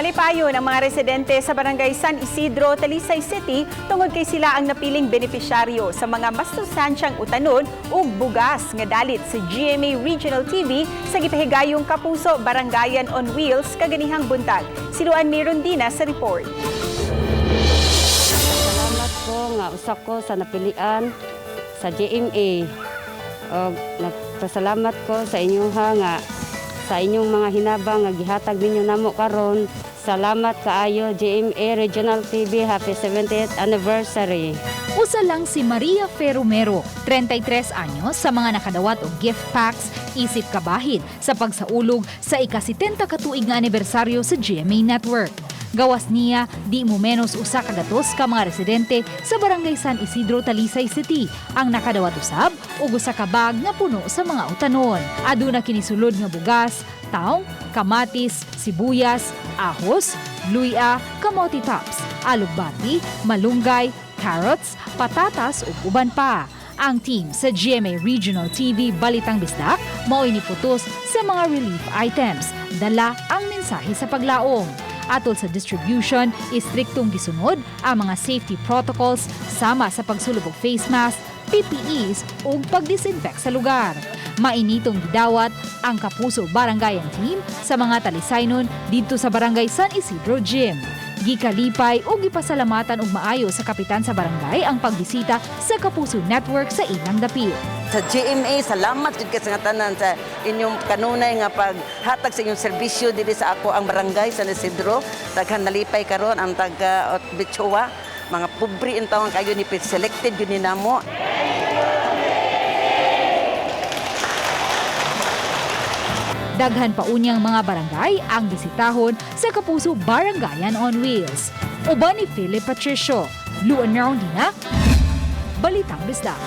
Malipayon ang mga residente sa Barangay San Isidro, Talisay City, tungod kay sila ang napiling benepisyaryo sa mga masustansyang utanon ug bugas nga dalit sa GMA Regional TV sa gipahigayong Kapuso Barangayan on Wheels kaganihang buntag. Si Luan Mirondina sa report. Salamat ko nga usa ko sa napilian sa GMA. Og nagpasalamat ko sa inyong nga sa inyong mga hinabang nga gihatag ninyo namo karon. Salamat kaayo, GMA Regional TV. Happy 70th anniversary. Usa lang si Maria Ferromero, 33 anyos, sa mga nakadawat og gift packs isip kabahin sa pagsaulog sa ika-70 katuig nga anibersaryo sa GMA Network. Gawas niya, di mo menos 100 ka mga residente sa Barangay San Isidro, Talisay City ang nakadawat usab og usa ka bag nga puno sa mga utanon. Aduna kini sulod nga bugas, taong, kamatis, sibuyas, ahos, luya, kamote tops, alugbati, malunggay, carrots, patatas ug uban pa. Ang team sa GMA Regional TV Balitang Bisdak mao'y niputos sa mga relief items. Dala ang mensahe sa paglaom. Atol sa distribution, istriktong gisunod ang mga safety protocols sama sa pagsulob og face mask, PPEs ug pagdisinfect sa lugar. Mainitong gidawat ang Kapuso Barangayan team sa mga Talisaynon didto sa Barangay San Isidro Gym. Gikalipay ug gipasalamatan og maayo sa kapitan sa barangay ang pagbisita sa Kapuso Network sa ilang dapit. Sa GMA, salamat jud kay sa nga tanan sa inyong kanunay nga paghatag sa inyong serbisyo diri sa ako ang Barangay San Isidro. Daghan nalipay karon ang taga Bitsoa. Mga pobre intawon kayo ni selected yun ni namo. Daghan pa unyang mga barangay ang bisitahon sa Kapuso Barangayan on Wheels. Uban ni Philip Patricio, Luan Merondina, Balitang Bisdak.